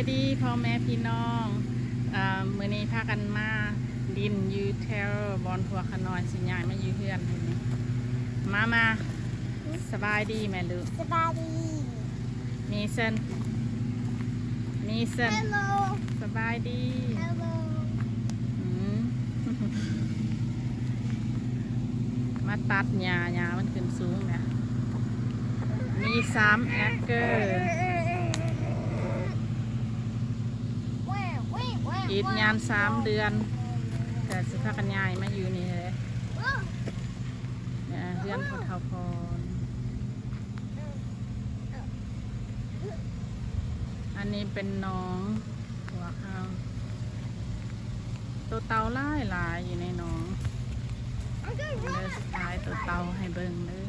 ສະບາຍດີພໍ່ແມ່ພີ່ນ້ອງ ເອີ ມື້ນີ້ພາກັນມາຫຼິ້ນຢູ່ແຖວບ່ອນພວກຂ້ານ້ອຍຊິຍ້າຍມາຢູ່ເຮືອນນີ້ ມາ ມາ ສະບາຍດີແມ່ລູກ ສະບາຍດີ ມີເຊີນ ມີເຊີນ ເຮລໂລ ສະບາຍດີ ເຮລໂລ ອືມ ມາຕັດຫຍ້າ ຫຍ້າມັນຂຶ້ນສູງນະ ມີສາມແອັກເກີ ອີກຍານສາມເດືອນ ກໍຊິພາກັນຍ້າຍມາຢູ່ນີ້ເລີຍ ເຮືອນພໍ່ເຖົ້າພອນ ອັນນີ້ເປັນໜອງ ພວກເຮົາ ໂຕເຕົ່າຫຼາຍໆ ຢູ່ໃນໜອງ ເດີ ຊິຖ່າຍໂຕເຕົ່າໃຫ້ເບິ່ງເດີ.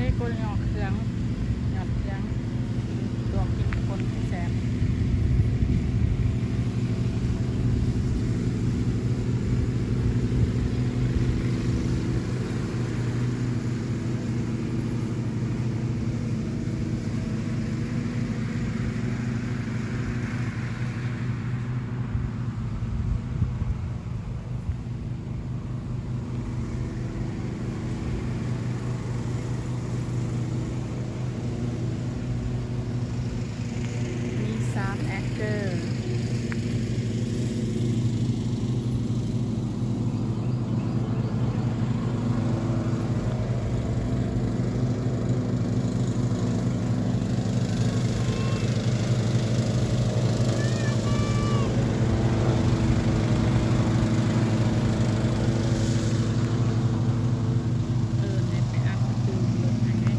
ເດ້ ກົນຍອດເຄື່ອງ ຍອດເຄື່ອງ ລວກກິນຄົນແຊບ. ມີສາມແອັກເກີ. ເອີ ໃຫ້ໄປອັດປະຕູລົດໃຫ້ແດ່.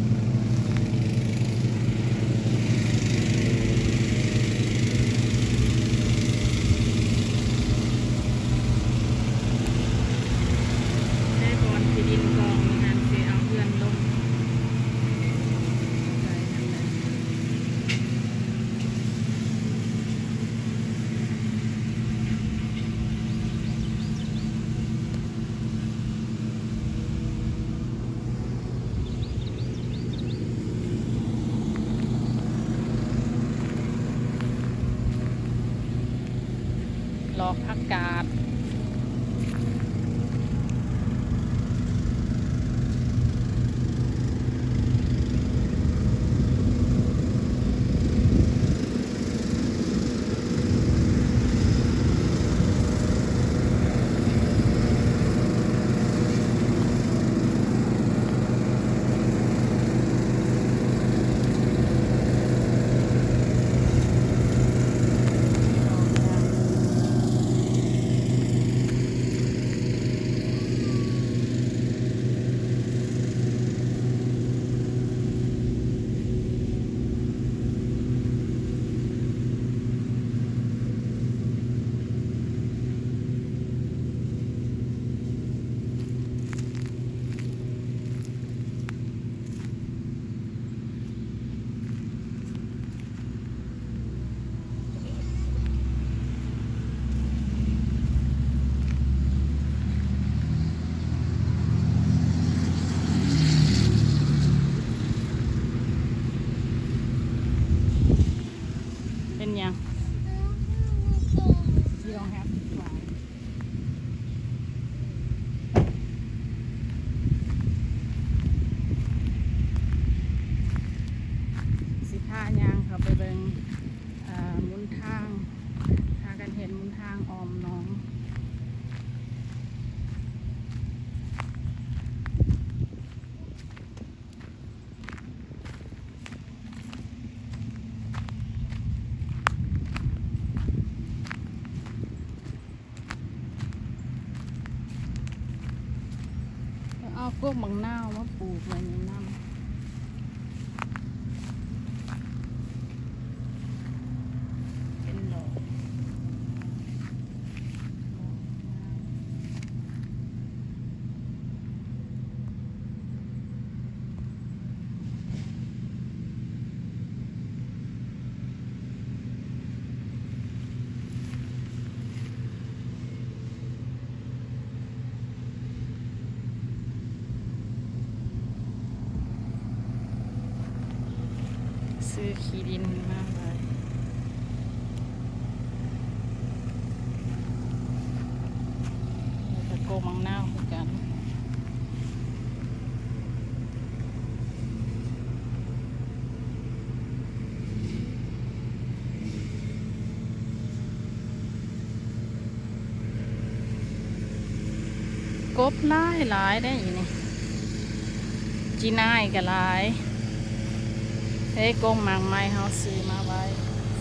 ໄດ້ບ່ອນທີ່ດິນກອງຢູ່ຫັ້ນ ຊິເອົາເຮືອນລົງ ໄປທາງໃດ? ຫຼອກຜັກກາດ. ເປັນຫຍັງ? You don't have to cry. ຊິພາຍ່າງເຂົ້າໄປເບິ່ງ ອ່າ ໝູນທາງ ພາກັນເຮັດໝູນທາງອ້ອມໜອງ. ກກບັກນາວມາປູກໄວ້ໃນນຳ ເປັນດອກ. ຊື້ຂີ້ດິນມາໄວ້ ແລ້ວກໍໂກະໝາກນາວຄືກັນ. ກົບຫຼາຍໆ ໄດ໋ນີ້ ຈີ່ນາຍກໍຫຼາຍ. ເອີ ກົບໝາກໄມ້ເຮົາຊື້ມາໄວ້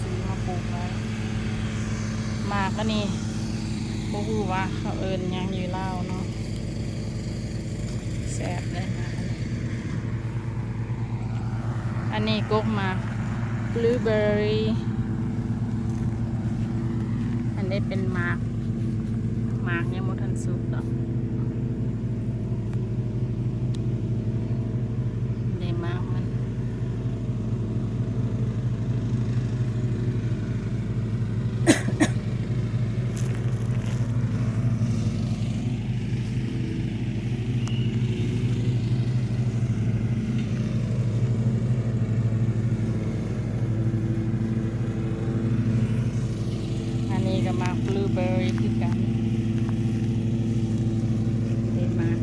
ຊື້ມາປູກໄວ້. ໝາກອັນນີ້ບໍ່ຮູ້ວ່າເຂົາເອີ້ນຫຍັງຢູ່ລາວເນາະ. ແຊບເດ້. ອັນນີ້ກົກໝາກບລູເບີຣີ ອັນນີ້ເປັນໝາກ ໝາກຍັງບໍ່ທັນສຸກດອກ ນີ້ໝາກມັນ. ອັນນີ້ກໍໝາກບລູເບີຣີຄືກັນ ເດ ໝາກ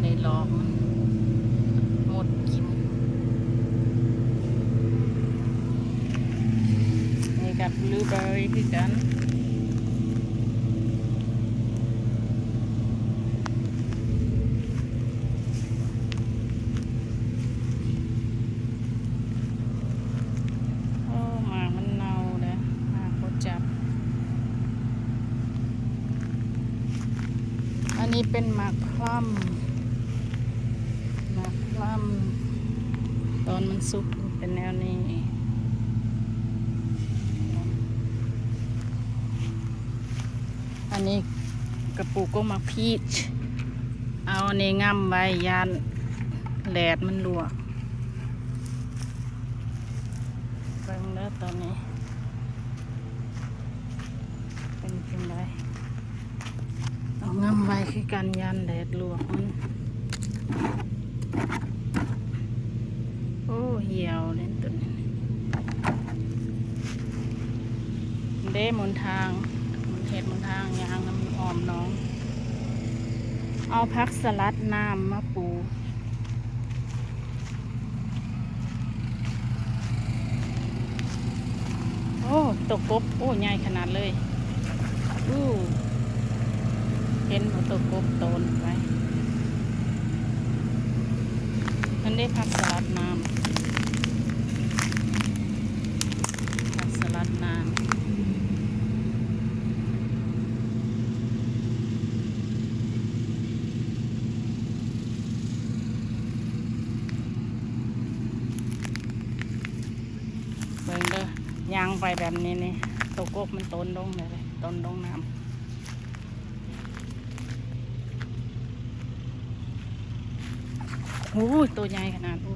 ໄດ້ລອກມັນໝົດກິນ. ນີ້ກໍບລູເບີຣີຄືກັນ. ໂອ້ ໝາກມັນເນົ່າເດ້ ໝາກບໍ່ຈັບ. ອັນນີ້ເປັນໝາກພລັມ ໝາກພລັມ ຕອນມັນສຸກເປັນແນວນີ້. ອັນນີ້ກະປູກກົກໝາກພີດ ເອົາອັນນີ້ງ່ຳໄວ້ ຢ້ານແດດມັນລວກ. ເບິ່ງເດີຕອນນີ້ເປັນຈັ່ງໃດ. ເອົາງ່ຳໄວ້ຄືກັນ ຢ້ານແດດລວກມັນ. ໂອ້ ຫ່ຽວເດ້ຕົວນີ້ ເດ້ ໝົນທາງ ເຮັດໝົນທາງຍ່າງນຳອ້ອມໜອງ. ເອົາຜັກສະຫຼັດນ້ຳມາປູກ. ໂອ້ ໂຕກົບ ໂອ້ ໃຫຍ່ຂະໜາດເລີຍ. ອູ້ ເຫັນບໍ່ ໂຕກົບໂຕນໄປ. ນັ້ນເດ້ ຜັກສະຫຼັດນ້ຳ ຜັກສະຫຼັດນ້ຳ. ເບິ່ງເດີ ຍ່າງໄປແບບນີ້ນີ້ ໂຕກົບມັນໂຕນລົງເລີຍ ໂຕນລົງນ້ຳ. ໂອ້ຍ ໂຕໃຫຍ່ຂະໜາດ ໂອ້